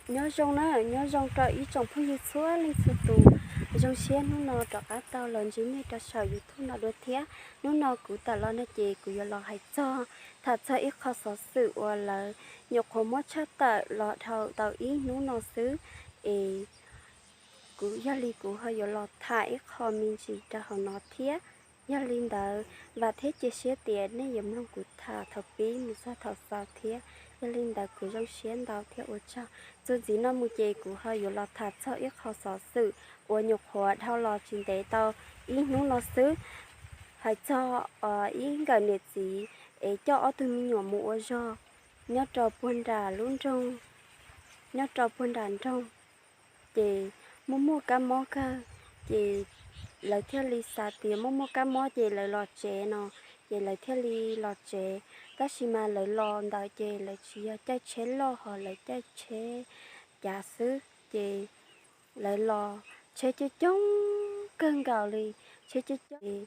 Nyob zoo na, nyob zoo rau ib tsoom phooj ywg txhua leej txhua tus. Zoo siab hnub no rov qab tau los ntsib nej rau saum YouTube no dua thiab. Hnub no kuv tawm los no ces kuv yuav los hais txog, tham txog ib qho xov xwm uas lawv nyuam qhuav muab tshaj tawm los dhau tau ib hnub no xwb. Es kuv, yog li kuv ho yuav los tham ib qho me ntsis rau hauv no thiab. Yog li ntawd, vam thiab cia siab tias nej yuav mloog kuv tham thaum pib mus txog thaum xaus thiab. Yog li ntawd kuv zoo siab ntau thiab ua tsaug. Txuas ntxiv no mus ces kuv ho yuav los tham txog ib qho xov xwm uas nyuam qhuav dhau los tsis ntev tau ib hnub no xwb, hais txog ib nkawm niam txiv es coj ob tug me nyuam mus ua zog nyob rau puag nram lub nroog, nyob rau puag nram nroog, ces muaj muaj kab mob kawg. Ces lawv thiaj li xav tias muaj muaj kab mob ces lawv los tsev no, ces lawv thiaj li los tsev. Tab sis mas lawv los ntawd ces lawv tsis yog caij tsheb loj, ho lawv caij tsheb cav xwb. Ces lawv los tsheb coob coob kawg nkaus li, tsheb coob coob.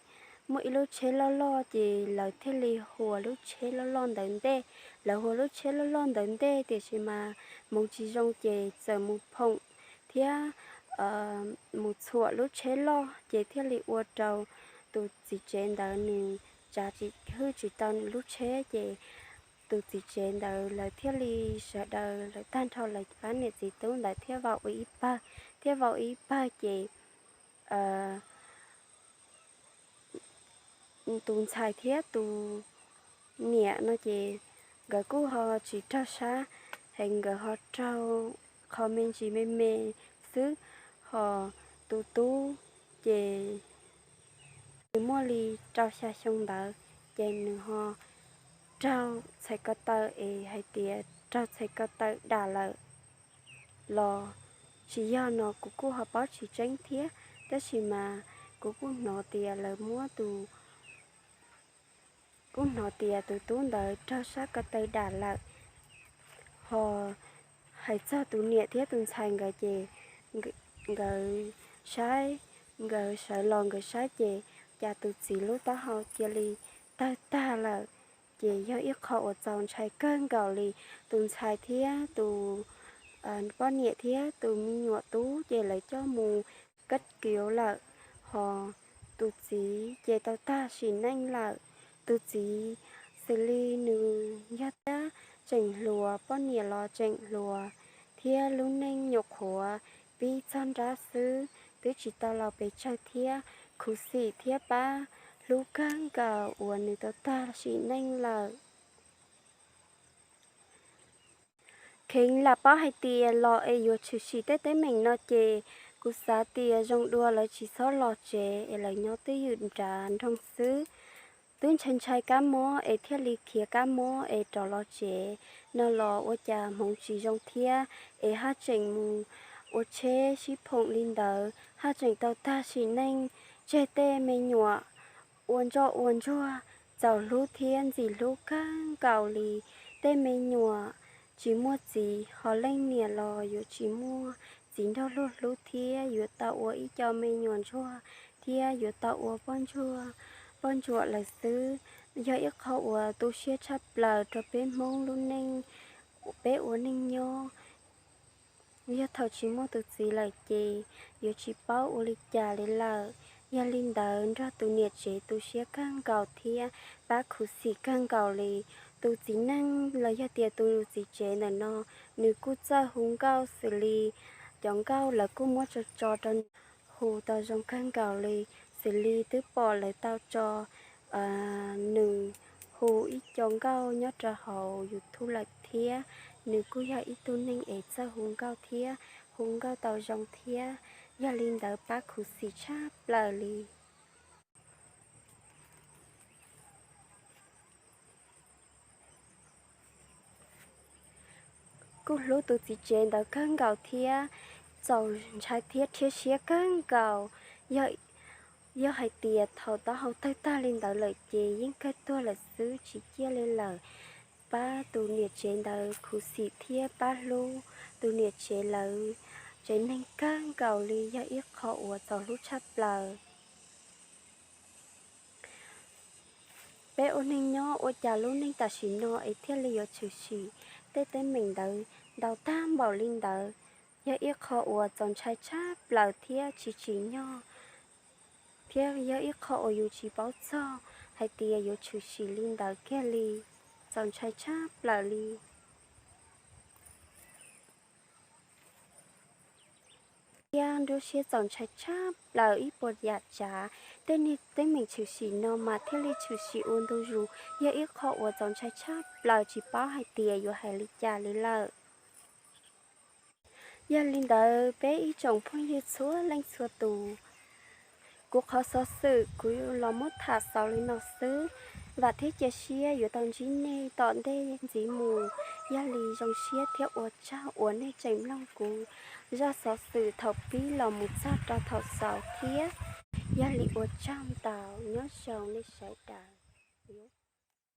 Muaj ib lub tsheb loj loj ces lawv thiaj li hua lub tsheb loj loj ntawd ntej. Lawv hua lub tsheb loj loj ntawd ntej tiam sis mas hmoov tsis zoo ces txawm mus phoom thiab mus txhuam lub tsheb loj, ces thiaj li ua rau tus txiv tsev ntawd nws tsav tsis, hwj tsis tau nws lub tsheb. Ces tus txiv tsev ntawd lawv thiaj li, sawv daws lawv tag nrho lawv pab niam txiv tub ntawd thiaj vau ua ib pawg, thiaj vau ua ib pawg ces tus ntxhais thiab tus niam no ces nkawd kuj ho tsis raug sab, es nkawd ho raug qhov me ntsis me me xwb. Ho tus tub ces nws muaj li rau xya xyoo ntawd, ces nws ho raug txhais ko taw, es hais tias raug txhais ko taw dam lawm los tsis yog no kuv kuj ho paub tsis tseeb thiab. Tab sis mas kuv kuj hnov tias lawv muab tus, kuj hnov tias tus tub ntawd raug sab ko taw dam lawm. Ho hais txog tus niam thiab tus ntxhais nkawd ces nkawd saib, nkawd sawv los nkawd saib ces cas tus txiv lub taub hau cia li tawg tag lawm. Ces yog ib qho uas txaus ntshai kawg nkaus li. Tus ntxhais thiab tus poj niam thiab tus me nyuam tub ces lawv coj mus kab kiuv lawm, ho tus txiv ces tau tag sim neej lawm. Tus txiv xws li nws yog thiab tseem hluas, poj niam los tseem hluas, thiab lub neej nyuam qhuav pib txog nrab xwb, twb tsis tau laus pes tsawg thiab, khuv xim thiab pab hlub kawg nkaus uas nws tau tag sim neej lawm. Kheev lam paub hais tias los es yuav tshwm sim tej teeb meem no ces kuv xav tias zoo dua lawv tsis txhob los tsev es lawv nyob twj ywm nram nroog xwb. Twb ntshai ntshai kab mob es thiaj li khiav kab mob es rov los tsev no los ua cas hmoov tsis zoo thiab, es haj tseem mus ua tsheb sib phoom li ntawd haj tseem tau tag sim neej, tseg tej me nyuam ua ntsoj ua ntsuag, txaus hlub thiab ntxim hlub kawg nkaus li. Tej me nyuam tsis muaj txiv ho leej niam los yuav tsis muaj txiv nrog luag hlub thiab yuav tau ua ib co me nyuam ntsuag thiab yuav tau ua poj ntsuag, poj ntsuam lawm xwb. Yog ib qho uas tu siab tshaj plaws rau peb Hmoob lub neej, peb ua neej nyob. Yog thaum tsis muaj tus txiv lawm ces yuav tsis paub ua li cas li lawm. Yog li ntawd nrog tus niam tsev tu siab kawg nkaus thiab pab khuv xim kawg nkaus li. Tus txiv neej los yog tias tus txiv tsev ntawm no, nws kuj txawj hu nkauj xws li cov nkauj lawv kuj muab tso tso rau nws hu tau zoo kawg nkaus li. Xws li twb pom lawv tau tso nws hu ib co nkauj nyob rau hauv YouTube lawm thiab. Nws kuj yog ib tug neeg es txawj hu nkauj thiab hu nkauj tau zoo thiab. Yog li ntawd pab khuv xim tshaj plaws li. Kuj hlub tus txiv tsev ntawd kawg nkaus thiab txaus ntshai thiab rhiab siab kawg nkaus. Yog, yog hais tias thaum taub hau tawg tag li ntawd lawm ces yeej kawg tuag lawm xwb tsis ciaj li lawm. Pab tus niam tsev ntawd khuv xim thiab pab hlub tus niam tsev lawv tsev neeg kawg nkaus li, yog ib qho uas txaus hlub tshaj plaws. Peb ua neeg nyob ua cas lub neej tam sim no es thiaj li yuav tshwm sim tej teeb meem ntawd ntau tag npaum li ntawd, yog ib qho uas txaus ntshai tshaj plaws thiab tsis tsim nyog, thiab yog ib qho uas yus tsis paub txog hais tias yuav tshwm sim li ntawd kiag li, txaus ntshai tshaj plaws li. Thiab nruab siab txaus ntshai tshaj plaws ib puas yam tsav. Tej niag teeb meem tshwm sim no mas thiaj li tshwm sim ua ntu zus, yog ib qho uas txaus ntshai tshaj plaws tsis paub hais tias yuav hais li cas li lawm. Yog li ntawd peb ib tsoom phooj ywg txhua leej txhua tus, kuv qhov xov xwm kuv los muab tham xaus li no xwb. Vam thiab cia siab yuav tau ntsib nej tom ntej ntxiv mus. Yog li zoo siab thiab ua tsaug uas nej tseem mloog kuv zaj xov xwm thaum pib los mus txog rau thaum xaus thiab. Yog li ua tsaug ntau, nyob zoo nej sawv daws.